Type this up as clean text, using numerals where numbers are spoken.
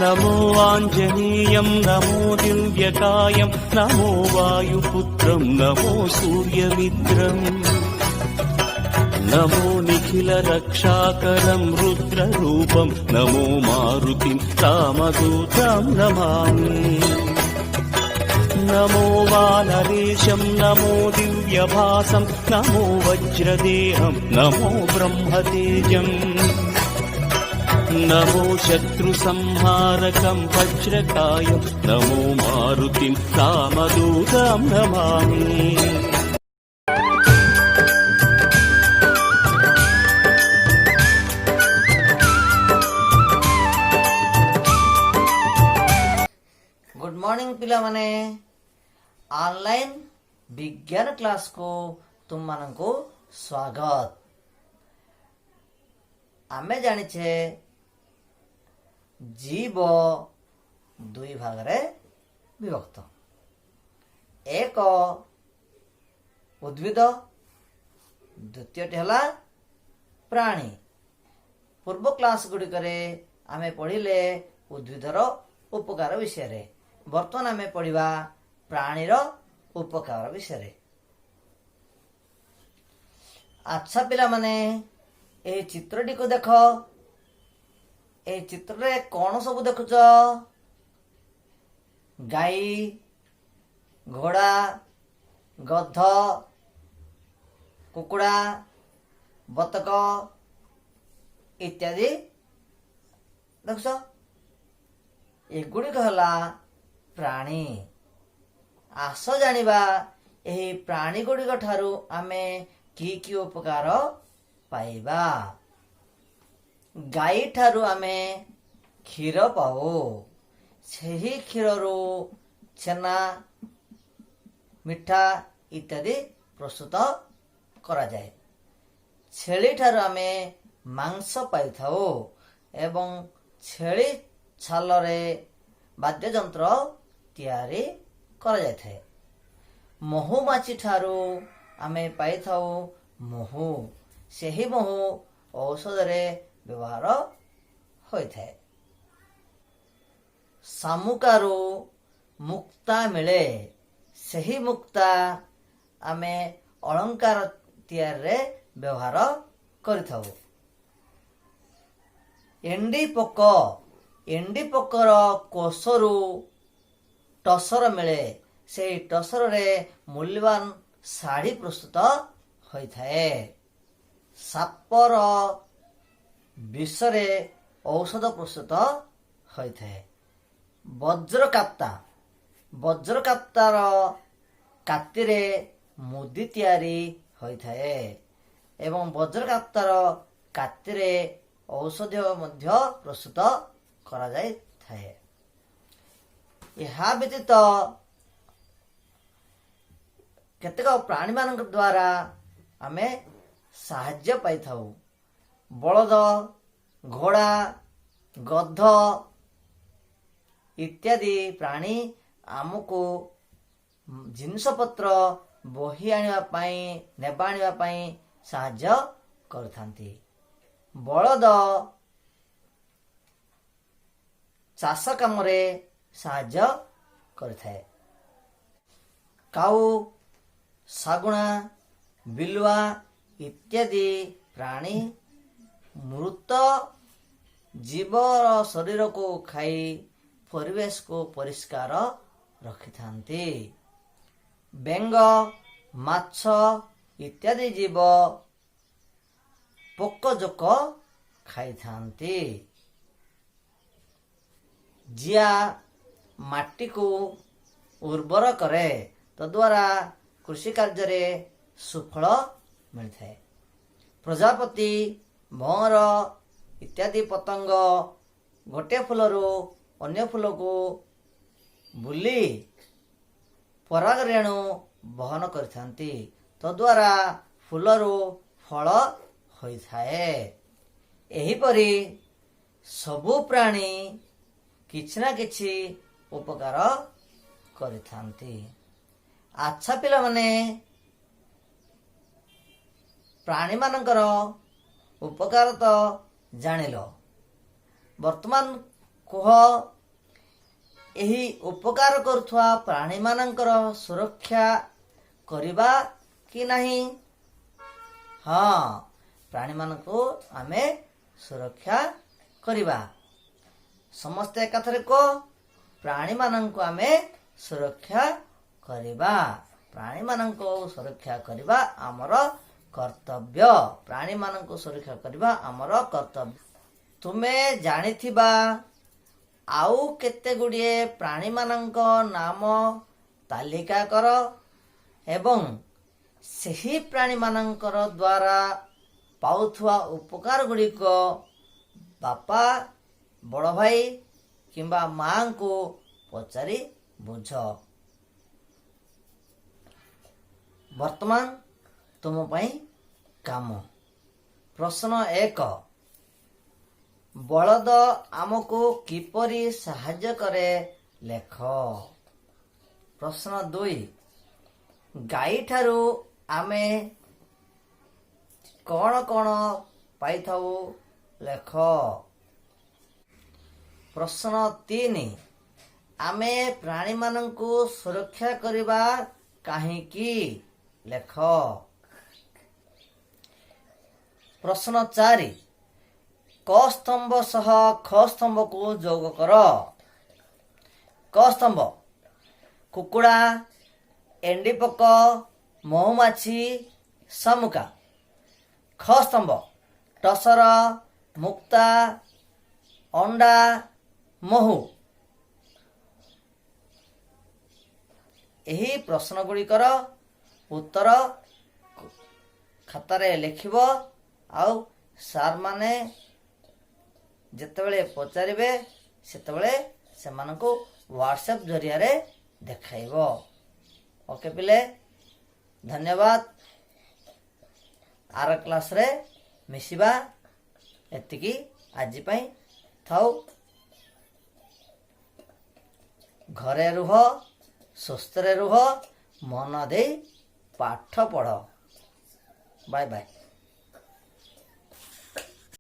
नमो आञ्जनेयं नमो दिव्यकायं नमो वायुपुत्रं नमो सूर्यमित्रम् नमो निखिलरक्षाकरं रुद्ररूपं नमो मारुतिं रामदूतं नमामि। नमो वानरेशं नमो दिव्यभासं नमो वज्रदेहं नमो ब्रह्मतेजम् नमो शत्रुसंहारकं वज्रकायं नमो मारुतिं रामदूतं Namami. Good morning ପିଲାମାନେ। Online ବିଜ୍ଞାନ କ୍ଲାସକୁ ତୁମମାନଙ୍କୁ ସ୍ୱାଗତ। ଆମେ ଜାଣିଛେ, ଜୀବ ଦୁଇ ଭାଗରେ ବିଭକ୍ତ। ଏକ ଉଦ୍ଭିଦ, ଦ୍ୱିତୀୟଟି ହେଲା ପ୍ରାଣୀ। ପୂର୍ବ କ୍ଲାସ ଗୁଡ଼ିକରେ ଆମେ ପଢ଼ିଲେ ଉଦ୍ଭିଦର ଉପକାର ବିଷୟରେ। ବର୍ତ୍ତମାନ ଆମେ ପଢ଼ିବା ପ୍ରାଣୀର ଉପକାର ବିଷୟରେ। ଆଚ୍ଛା ପିଲାମାନେ, ଏହି ଚିତ୍ରଟିକୁ ଦେଖ। ଏହି ଚିତ୍ରରେ କଣ ସବୁ ଦେଖୁଛ? ଗାଈ, ଘୋଡ଼ା, ଗଧ, କୁକୁଡ଼ା, ବତକ ଇତ୍ୟାଦି ଦେଖୁଛ। ଏଗୁଡ଼ିକ ହେଲା ପ୍ରାଣୀ। ଆସ ଜାଣିବା, ଏହି ପ୍ରାଣୀ ଗୁଡ଼ିକ ଠାରୁ ଆମେ କି କି ଉପକାର ପାଇବା। ଗାଈ ଠାରୁ ଆମେ କ୍ଷୀର ପାଉ। ସେହି କ୍ଷୀରରୁ ଛେନା, ମିଠା ଇତ୍ୟାଦି ପ୍ରସ୍ତୁତ କରାଯାଏ। ଛେଳି ଠାରୁ ଆମେ ମାଂସ ପାଇଥାଉ ଏବଂ ଛେଳି ଛାଲରେ ବାଦ୍ୟଯନ୍ତ୍ର ତିଆରି କରାଯାଇଥାଏ। ମହୁମାଛି ଠାରୁ ଆମେ ପାଇଥାଉ ମହୁ। ସେହି ମହୁ ଔଷଧରେ ବ୍ୟବହାର ହୋଇଥାଏ। ଶାମୁକାରୁ ମୁକ୍ତା ମିଳେ। ସେହି ମୁକ୍ତା ଆମେ ଅଳଙ୍କାର ତିଆରିରେ ବ୍ୟବହାର କରିଥାଉ। ଏଣ୍ଡି ପୋକ, ଏଣ୍ଡି ପୋକର କୋଷରୁ ଟସର ମିଳେ। ସେହି ଟସରରେ ମୂଲ୍ୟବାନ ଶାଢ଼ୀ ପ୍ରସ୍ତୁତ ହୋଇଥାଏ। ସାପର ବିଷରେ ଔଷଧ ପ୍ରସ୍ତୁତ ହୋଇଥାଏ। ବଜ୍ରକାପ୍ତା, ବଜ୍ରକାପ୍ତାର କାତିରେ ମୁଦି ତିଆରି ହୋଇଥାଏ ଏବଂ ବଜ୍ରକାପ୍ତାର କାତିରେ ଔଷଧ ମଧ୍ୟ ପ୍ରସ୍ତୁତ କରାଯାଇଥାଏ। ଏହା ବ୍ୟତୀତ କେତେକ ପ୍ରାଣୀମାନଙ୍କ ଦ୍ୱାରା ଆମେ ସାହାଯ୍ୟ ପାଇଥାଉ। ବଳଦ, ଘୋଡ଼ା, ଗଧ ଇତ୍ୟାଦି ପ୍ରାଣୀ ଆମକୁ ଜିନିଷପତ୍ର ବୋହି ଆଣିବା ପାଇଁ, ନେବା ଆଣିବା ପାଇଁ ସାହାଯ୍ୟ କରିଥାନ୍ତି। ବଳଦ ଚାଷ କାମରେ ସାହାଯ୍ୟ କରିଥାଏ। କାଉ, ଶାଗୁଣା, ବିଲୁଆ ଇତ୍ୟାଦି ପ୍ରାଣୀ ମୃତ ଜୀବର ଶରୀରକୁ ଖାଇ ପରିବେଶକୁ ପରିଷ୍କାର ରଖିଥାନ୍ତି। ବେଙ୍ଗ, ମାଛ ଇତ୍ୟାଦି ଜୀବ ପୋକ ଜୋକ ଖାଇଥାନ୍ତି। ଜିଆ ମାଟିକୁ ଉର୍ବର କରେ, ତଦ୍ୱାରା କୃଷି କାର୍ଯ୍ୟରେ ସୁଫଳ ମିଳିଥାଏ। ପ୍ରଜାପତି, ଭଅଁର ଇତ୍ୟାଦି ପତଙ୍ଗ ଗୋଟିଏ ଫୁଲରୁ ଅନ୍ୟ ଫୁଲକୁ ବୁଲି ପରାଗ ରେଣୁ ବହନ କରିଥାନ୍ତି। ତଦ୍ୱାରା ଫୁଲରୁ ଫଳ ହୋଇଥାଏ। ଏହିପରି ସବୁ ପ୍ରାଣୀ କିଛି ନା କିଛି ଉପକାର କରିଥାନ୍ତି। ଆଚ୍ଛା ପିଲାମାନେ, ପ୍ରାଣୀମାନଙ୍କର ଉପକାର ତ ଜାଣିଲ। ବର୍ତ୍ତମାନ କୁହ, ଏହି ଉପକାର କରୁଥିବା ପ୍ରାଣୀମାନଙ୍କର ସୁରକ୍ଷା କରିବା କି ନାହିଁ? ହଁ, ପ୍ରାଣୀମାନଙ୍କୁ ଆମେ ସୁରକ୍ଷା କରିବା। ସମସ୍ତେ ଏକାଥରେ କୁହ, ପ୍ରାଣୀମାନଙ୍କୁ ଆମେ ସୁରକ୍ଷା କରିବା। ପ୍ରାଣୀମାନଙ୍କୁ ସୁରକ୍ଷା କରିବା ଆମର କର୍ତ୍ତବ୍ୟ। ପ୍ରାଣୀମାନଙ୍କୁ ସୁରକ୍ଷା କରିବା ଆମର କର୍ତ୍ତବ୍ୟ। ତୁମେ ଜାଣିଥିବା ଆଉ କେତେ ଗୁଡ଼ିଏ ପ୍ରାଣୀମାନଙ୍କ ନାମ ତାଲିକା କର ଏବଂ ସେହି ପ୍ରାଣୀମାନଙ୍କର ଦ୍ୱାରା ପାଉଥିବା ଉପକାର ଗୁଡ଼ିକ ବାପା, ବଡ଼ ଭାଇ କିମ୍ବା ମାଙ୍କୁ ପଚାରି ବୁଝ। ବର୍ତ୍ତମାନ ତୁମ ପାଇଁ କାମ। ପ୍ରଶ୍ନ 1, ବଳଦ ଆମକୁ କିପରି ସାହାଯ୍ୟ କରେ ଲେଖ। ପ୍ରଶ୍ନ 2, ଗାଈଠାରୁ ଆମେ କ'ଣ କ'ଣ ପାଇଥାଉ ଲେଖ। ପ୍ରଶ୍ନ 3, ଆମେ ପ୍ରାଣୀମାନଙ୍କୁ ସୁରକ୍ଷା କରିବା କାହିଁକି ଲେଖ। ପ୍ରଶ୍ନ 4, କ ସ୍ତମ୍ଭ ସହ ଖ ସ୍ତମ୍ଭକୁ ଯୋଗ କର। କ ସ୍ତମ୍ଭ: କୁକୁଡ଼ା, ଏଣ୍ଡିପୋକ, ମହୁମାଛି, ଶାମୁକା। ଖ ସ୍ତମ୍ଭ: ଟସର, ମୁକ୍ତା, ଅଣ୍ଡା, ମହୁ। ଏହି ପ୍ରଶ୍ନ ଗୁଡ଼ିକର ଉତ୍ତର ଖାତାରେ ଲେଖିବ ଆଉ ସାର୍ମାନେ ଯେତେବେଳେ ପଚାରିବେ, ସେତେବେଳେ ସେମାନଙ୍କୁ ହ୍ୱାଟ୍ସଆପ୍ ଜରିଆରେ ଦେଖାଇବ। ଓକେ ପିଲେ, ଧନ୍ୟବାଦ। ଆର କ୍ଲାସ୍ରେ ମିଶିବା। ଏତିକି ଆଜି ପାଇଁ ଥାଉ। ଘରେ ରୁହ, ସୁସ୍ଥରେ ରୁହ, ମନ ଦେଇ ପାଠ ପଢ଼। Bye bye.